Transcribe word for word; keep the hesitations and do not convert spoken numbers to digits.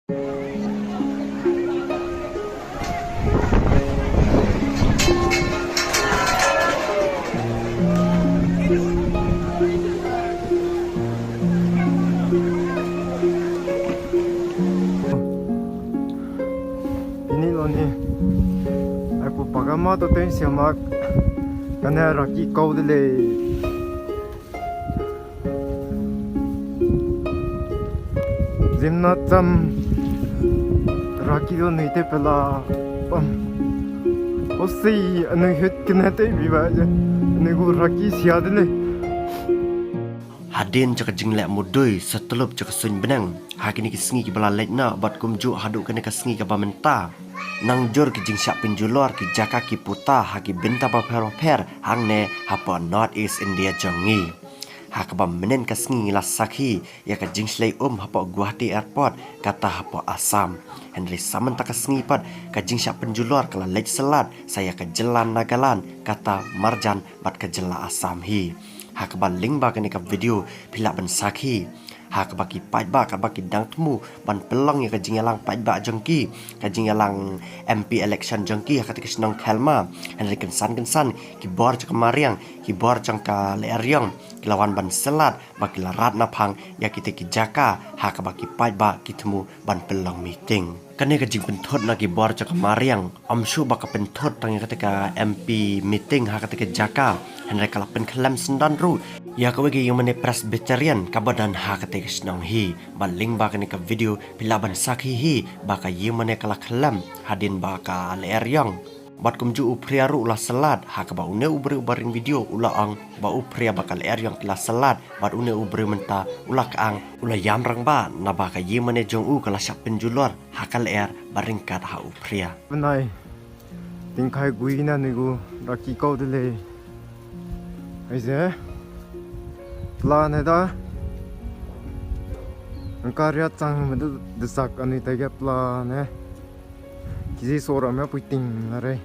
Ini lo ni. Ai pu pagama to ten siamak. Kane raki kau de le. Zimna tam raki do nui te pela pam. Osi anu hit kena te biwa je. Anu gu raki sia de le. Hadien jaka jingleh mudui, sa tyllup jaka suin bneng. Ha kine ki sngi kiba la leit noh, bad kumjuh haduh kane ka sngi kaba mynta. Nang jur ki jingshah pynjulor, ki jaka ki puta, ha ki bynta bapher bapher, hangne hapoh North East India jong ngi. Ha kaba mynnin ka sngi ngi la sakhi, ïa ka jingshlei um hapoh Guwahati Airport, kata hapoh Assam. Hynrei sa mynta ka sngi pat, ka jingshah pynjulor ka la leit syllat, sa ïa ka jylla Nagaland, kata marjan bad ka jylla Assam hi. Ha kaba lyngba kane ka video, phi lah ban sakhi. Ha kaba ki paidbah, kaba ki dang thmu, ban pynlong ïa ka jingïalang paidbah jong ki, ka jingïalang M P election jong ki, ha kata ka shnong Khelma. Hynrei kynsan kynsan, ki bor jong ka mariang, ki bor jong ka lyer ïong, ki la wan ban syllat, ba ki la rat naphang, ïa kita ki jaka, ha kaba ki paidbah, ki thmu, ban pynlong meeting. Kane ka jingpynthut na ki bor jong ka mariang, ym shuh ba ka pynthut tang ïa kata ka M P meeting ha kata ka jaka, hynrei ka la pynkhlem syndon ruh ïa kawei ka ïingmane Presbyterian kaba don ha kata ka shnong hi. Bad lyngba kane ka video phi lah ban sakhi hi ba ka ïingmane ka la khlem hadien ba ka lyer ïong. Bad kumjuh u phria ruh u la syllat, ha kaba une u briew uba ring video u la ong ba u phria ba ka lyer ïong ki la syllat, bad une u briew mynta u la kang u la ïam rangbah naba ka ïingmane jong u ka la shah pynjulor ha ka lyer ba ryngkat ha u phria. Bnai. Tingkai gui na ni gu raki kau de le. Ai ze. Plan ne da. Angka riat chang me de sak ani ta ge plan ne. Kizi sora me puiting na re.